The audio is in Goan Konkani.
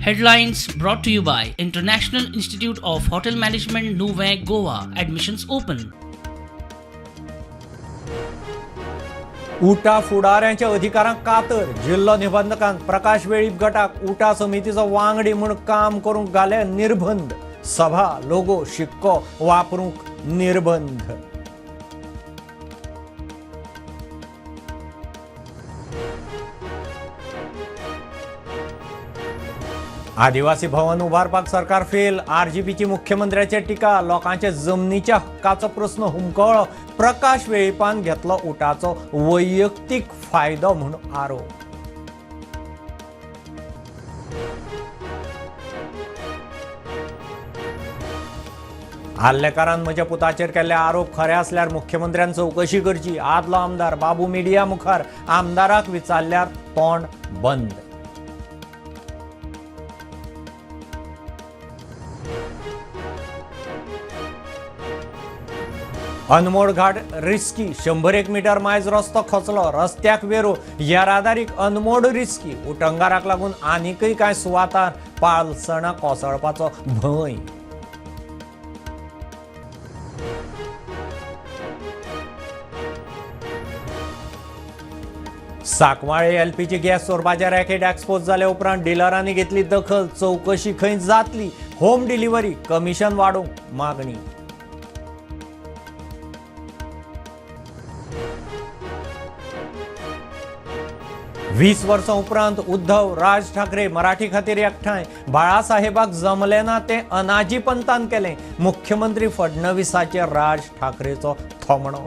Headlines brought to you by International Institute of Hotel Management, Nuvem, Goa. Admissions open. UTA फुडाऱ्यांच्या अधिकारांक कातर. जिल्लो निबंधकान प्रकाश वेळीप गटाक उटा समितीचो वांगडी म्हूण काम करूंक घाले निर्बंध. सभा, लोगो, शिक्को वापरूंक निर्बंध. आदिवासी भवन उबारपाक सरकार फेल. आरजीपीची मुख्यमंत्र्याचेर टिका. लोकांच्या जमनीच्या हक्काचो प्रस्न हुमकळ्ळो. प्रकाश वेळीपान घेतलो उटाचो वैयक्तीक फायदो म्हूण आरोप. आर्लेकारान म्हज्या पुताचेर केल्ले आरोप खरे आसल्यार मुख्यमंत्र्यान चवकशी करची. आदलो आमदार बाबू मिडिया मुखार आमदाराक विचारल्यार तोंड बंद. अनमोड घाट रिस्की. 101 मीटर मायज रस्तो खचलो. रस्त्याक वेरो. येरादारीक अनमोड रिस्की. उटंगाराक लागून आनीकय कांय सुवातार पालसणां कोसळपाचो भंय. साकवाळे एलपीजी गॅस चोरपाचे रॅकेट एक्सपोज जाले उपरांत डिलरांनी घेतली दखल. चवकशी खंय जातली? होम डिलिव्हरी कमिशन वाडोवंक मागणी. 20 वर्सां उपरांत उद्धव राज ठाकरे मराठी खातीर एकठांय. बाळासाहेबाक जमलें ना तें अनाजी पंतान केलें. मुख्यमंत्री फडणवीसाचेर राज ठाकरेचो थोमणो.